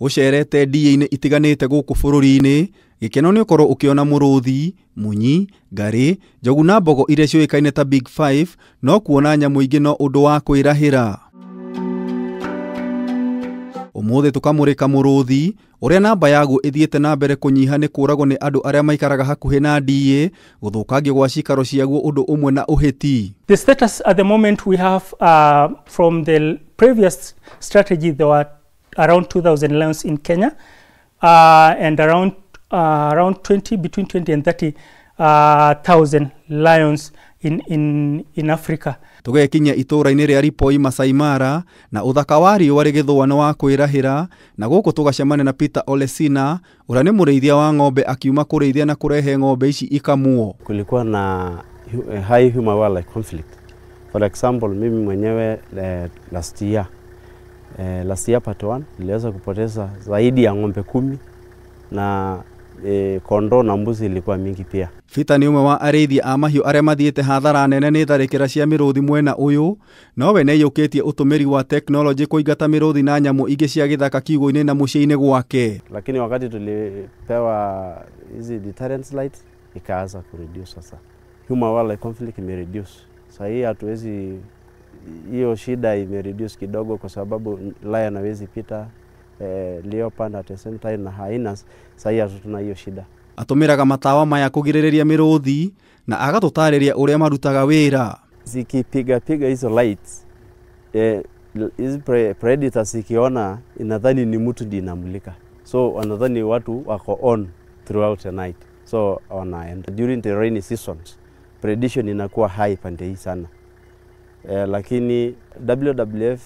Ucerete ndiĩ-inĩ itiganĩte gũkũ bũrũri-inĩ, gĩkeno nĩ ũkorwo ũkĩona mũrũthi, munyi, ngarĩ, njogu na mbogo iria ciũĩkaine ta Big Five, no kuona nyamũ ingĩ no ũndũ wa kwĩrahĩra. Ũmũthĩ tũkamũrĩka mũrũthi ũrĩa namba yaguo ĩthiĩte na mbere kũnyiha nĩ kũragwo nĩ andũ arĩa maikaraga hakuhĩ na ndiĩ, gũthũkangio gwa cikaro ciaguo ũndũ ũmwe na ũhĩti. The status at the moment we have from the previous strategy, there were around 2,000 lions in Kenya, and around 20, between 20 and 30,000 lions in Africa. Tugekinya itũra-inĩ rĩa Ripoi Masai Mara na ũthaka wa riũa rĩgĩthũa nĩ wa kwĩrahĩra, na gũkũ tũgacemania na Peter Olesina ũrĩa nĩ mũrĩithia wa ng'ombe akiuma kũrĩithia na kũrehe ng'ombe ici ikamwo. Kulikuwa na high human wildlife conflict. For example, mimi mwenyewe last year part 1 niliweza kupoteza zaidi ya ng'ombe 10 na kondoo na mbuzi ilikuwa mingi pia. Peter nĩ ũmwe wa arĩithi a mahiũ arĩa mathiĩte hathara nene nĩ tharĩkĩra cia mĩrũthi mwena ũyũ, nowe nĩaiyũkĩtie ũtũmĩri wa tekinoronjĩ kũingata mĩrũthi na nyamũ ingĩ cia gĩthaka kiugũ-inĩ na mũciĩ-inĩ gwake. Lakini wakati tulipewa hizi deterrent light ikaanza kureduce sasa. Human wildlife conflict imereduce. Sasa hii hatuwezi, hiyo shida imereduce kidogo kwa sababu lion hawezi pita, leopard at the same time na hyenas. Sasa hatuna hiyo shida. Atũmĩraga matawa maya kũgirĩrĩria mĩrũthi na agatũtarĩria ũrĩa marutaga wĩra. Zikipiga piga hizo lights, hizi predators zikiona inadhani ni mtu ndiye inamulika, so wanadhani watu wako on throughout the night, so wanaenda. During the rainy seasons predation inakuwa high pande hii sana. Lakini WWF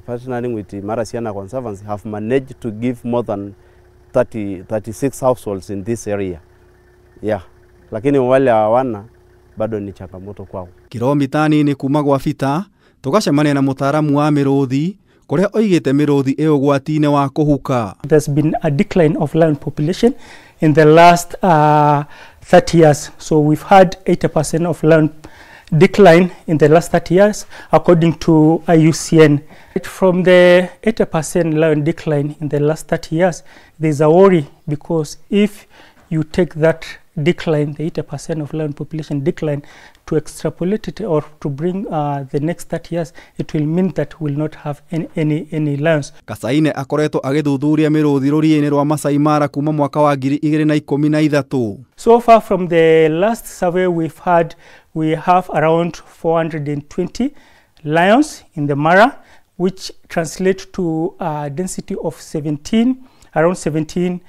partnering with Mara Siana Conservancy have managed to give more than 36 households in this area. Yeah. Lakini wale hawana bado ni changamoto kwao. Kilomita nini kuma gwa Peter tugacemania na mutaaramu wa mĩrũthi kũrĩa oigĩte mĩrũthi ĩ ũgwati-inĩ wa kũhuka. There's been a decline of lion population in the last 30 years. So we've had 80% of lion decline in the last 30 years according to IUCN. From the 80% lion decline in the last 30 years, there's a worry because if you take that decline, the 80% of lion population decline, to extrapolate it or to bring the next 30 years, it will mean that we'll not have any lions. Kasaine akoretwo agĩthuthuria mĩrũthi rũriĩ-inĩ rwa Masai Mara kuma mwaka wa 2013. So far from the last survey we've had, we have around 420 lions in the Mara, which translates to a density of 17, around 17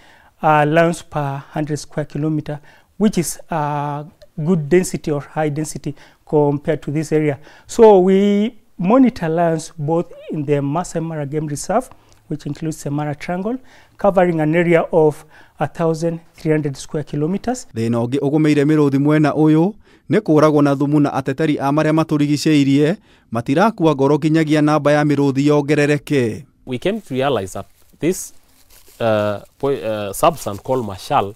lions per 100 square kilometer, which is a good density or high density compared to this area. So we monitor lions both in the Masai Mara Game Reserve, which includes the Mara Triangle, covering an area of 1,300 square kilometers. Thĩna ũngĩ ũgũmĩire mĩrũthi mwena ũyũ nĩ kũragwo na thumu na ateteri a marĩa matũrigicĩirie matirakua ngoro nginyagia namba ya mĩrũthi yongerereke. We came to realize that this substance called Marshal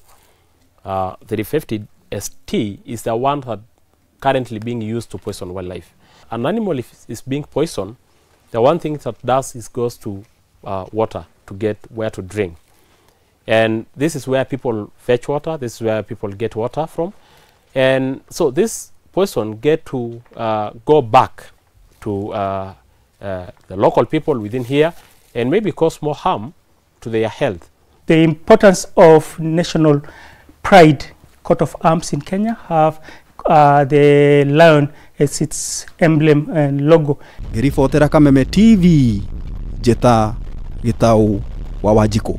350 ST is the one that currently being used to poison wildlife. An animal if is being poisoned, the one thing that does is goes to water to get where to drink. And this is where people fetch water, this is where people get water from. And so this poison get to go back to the local people within here and maybe cause more harm to their health. The importance of national pride, coat of arms in Kenya have the lion as its emblem and logo. Ngĩribotera Kameme TV, Njĩta Gĩtaũ wa Wanjikũ.